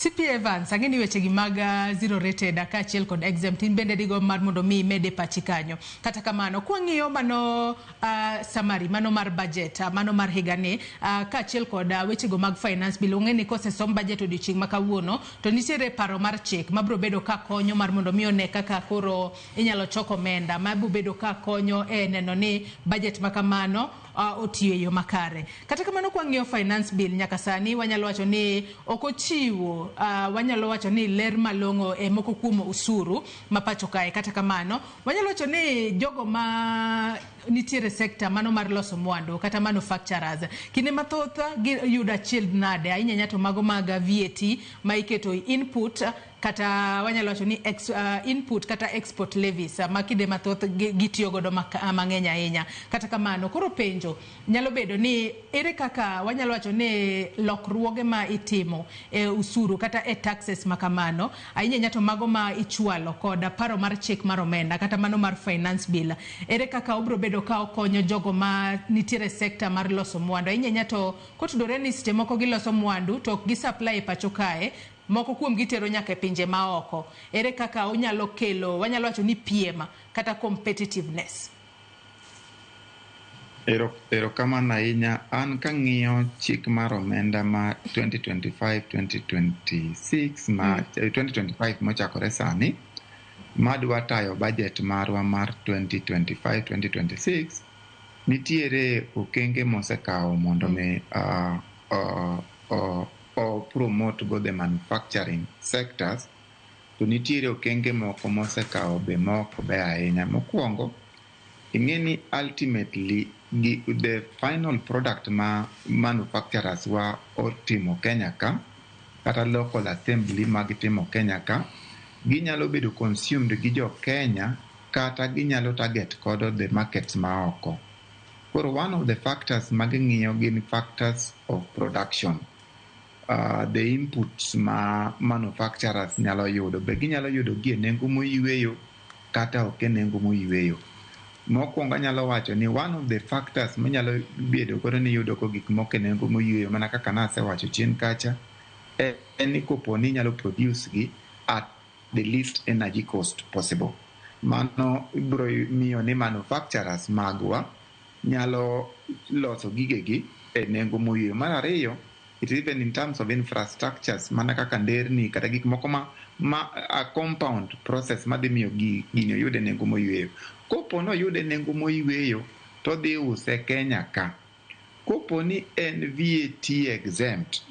CP Evans, ang'e ni weche gi mag zero rated kaachiel kod exempt in bende digo mar mondo mi imede pachi kanyo. Kata kamano, kwang'iyo mano summary mano mar budget mano mar higani kaachiel kod wechego mag finance bill, ung'e ni kosesom budget odiochieng' ma kawuono to nitiere paro mar chik mabiro bedo ka konyo mar mondo mi one kaka koro inyalo chok omenda mabiro bedo ka konyo e neno ni budget ma kamano otiyo e yo makare. Kata kamano, kwang'iyo finance bill nyaka sani wanyalo wacho ni ok ochiwo wanyalo wacho ni ler malong'o e moko kuom usuru ma pacho kae. Kata kamano, wanyalo wacho ni jogo ma nitiere sekta mano mar loso mwandu kata manufacturers kinde mathoth giyudo achiel nade ahinya ahinya to mago mag VAT ma iketo input kata wanyalo wacho ni input kata export levies ma kinde mathoth gitiyo godo mang'eny ahinya. Kata kamano, koro penjo nyalo bedo ni ere kaka wanyalo wacho ni lokruoge ma itimo e usuru kata e taxes ma kamano, ahinya ahinya to mago ma ichwalo kod paro mar chik mar omenda kata mano mar finance bill, ere kaka obiro bedo ka okonyo jogo ma nitiere sekta mar loso mwandu, ahinya ahinya to kotudore ni seche moko giloso mwandu to ok gi supply e pacho kae, moko kuom gitero nyaka e pinje maoko? Ere kaka onyalo kelo, wanyalo wacho ni, piem kata competitiveness? Erokamano ahinya. An kang'iyo chik mar omenda ma 2025-2026 ma 2025 mochakore sani madwa tayo budget marwa mar 2025-2026, nitiere okenge mosekawo mondo mi o promote go the manufacturing sectors, to nitiere okenge moko mosekawo be mok ber ahinya. Mokwongo, ing'e ni ultimately the final product ma manufacturers wa otimo Kenya ka kata local assembly ma gitimo Kenya ka ginyalo bedo consumed gi jo Kenya kata ginyalo target kodo the markets ma oko. Koro one of the factors ma ging'iyo gin factors of production. The inputs ma manufacturers nyalo yudo be ginyalo yudo gi e nengo moyweyo kata ok e nengo moyweyo. Mokwongo, anyalo wacho ni one of the factors manyalo bedo godo ni iyudo go gik moko e nengo moyweyo, mana kaka nasewacho chien kacha, en ni kopo ni inyalo produce gi at the least energy cost possible. Mano biro miyo ni manufacturers magwa nyalo loso gigegi e nengo moyweyo. Mar ariyo, it even in terms of infrastructures, mana kaka nderni kata gik moko ma a compound process madhi miyo gini oyud e nengo moyweyo. Kopo ni oyude e nengo moyweyo to odhi use Kenya ka. Kopo ni en VAT exempt,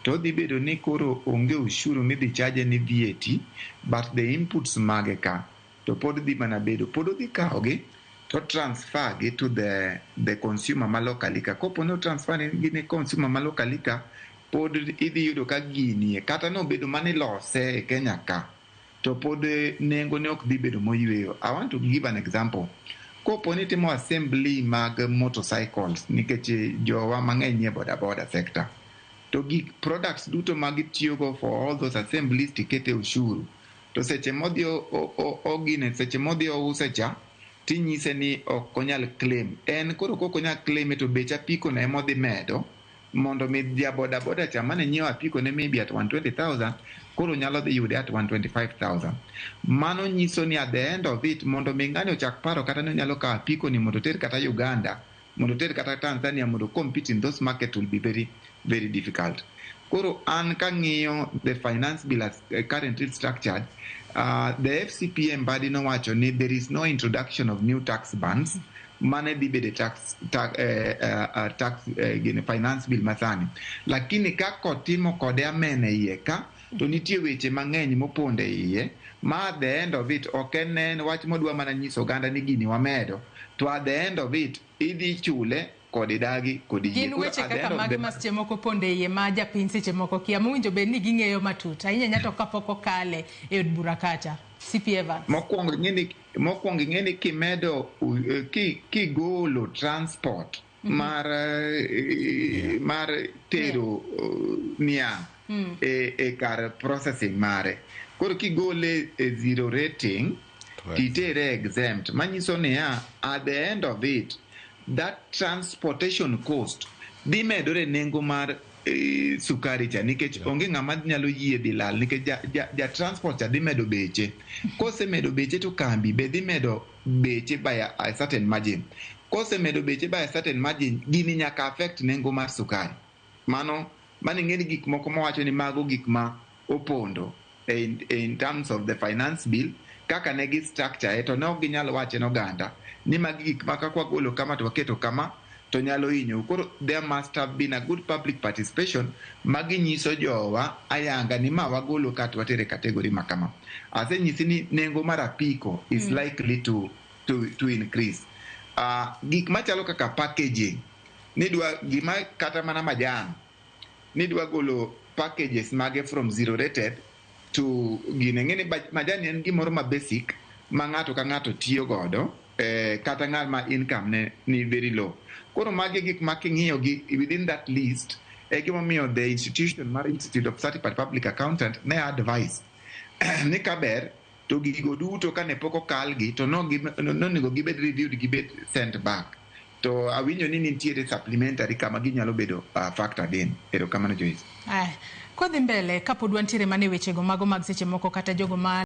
to odhi bedo ni koro onge ushuru midhi charge ni VAT, but the inputs mage ka to pod dhi mana bedo. Pod odhi kawogi to transfer gi to the consumer ma locally ka. Kopo ni o transfer gi ne consumer ma locally ka, pod idhi yudo ka gini kata nobedo manilose e Kenya ka, to pod nengo ne ok dhi bedo moyweyo. I want to give an example. Kopo ni itimo assembly mag motorcycles, nikech jowa mang'eny nie boda boda sector, to gik products duto ma gitiyogo for all those assemblies tikete ushuru, to seche modhi ogine, seche modhi ouse cha, tinyise ni ok onyal claim. En koro kok onyal claim, to bech apiko no emodhi medo mondo mi ja boda boda cha mane nyiewo apiko ne maybe at 120,000 koro nyalo dhi yude at 125,000. Mano nyiso ni at the end of it, mondo mi ng'ani ochak paro kata ni onyalo kawo apiko ni mondo oter kata Uganda, mondo oter kata Tanzania, mondo compete in those market will be very very difficult. Koro an kang'iyo the finance bill as currently structured, the FCPA Mbadi nowacho ni there is no introduction of new tax bands mane dhi bedo tax gini finance bill masani, lakini kaka otimo kode amene iye ka, to nitie weche mang'eny mopondo e iye ma at the end of it ok en wach modwa mana nyiso oganda ni gini wamedo, to at the end of it idhi chule kod idagi kod yie. Gin weche kaka mage ma seche moko pondo e iye ma japiny seche moko kia mowinjo bed ni ging'eyo matut ahinya ahinya to kapok okale e od bura kacha? CP Evans. Mokwongo ing'e ni kimedo kigolo transport mar tero niang' e kar processing mare, koro kigole e zero rating titere exempt, manyiso niya, at the end of it that transportation cost dhi medore nengo mar sukari cha, nikech onge ng'ama nyalo yie dhi lal, nikech ja transport cha dhi medo beche. Kosemedo beche, to kambi be dhi medo beche by a certain margin. Kosemedo beche by a certain margin, gini nyaka affect nengo mar sukari. Mano ing'e ni gik moko mawacho ni mago gik ma opondo in terms of the finance bill kaka ne gi structure e, to ne ok ginyal wache ne oganda ni magi gik ma kaka wagolo kama to waketo kama to nyalo hinyou. Koro there must have been a good public participation ma ginyiso jowa ayanga ni ma wagolo ka to watere category ma kama. Asenyisi ni nengo mar apiko is likely to increase. Gik machalo kaka packaging, nidwa gima kata mana majan nidwa golo packages mage from zero rated to gine. Ng'e ni majan en gimoro ma basic ma ng'ato ka ng'ato tiyo godo, kata ng'at ma income ne ni very low. Koro magi gik ma king'iyo gi within that list, e gimomiyo the institution mar Institute of Certified Public Accountant ne advice ni kaber to gigo duto kane pok okalgi to nonego gibed reviewed, gibed sent back. To awinjo ni nitiere supplementary kama ginyalo bedo factored in. Erokamano, Joyce. Ay, kodhi mbele kapod wantiere mana e wechego mago mag seche moko kata jogo ma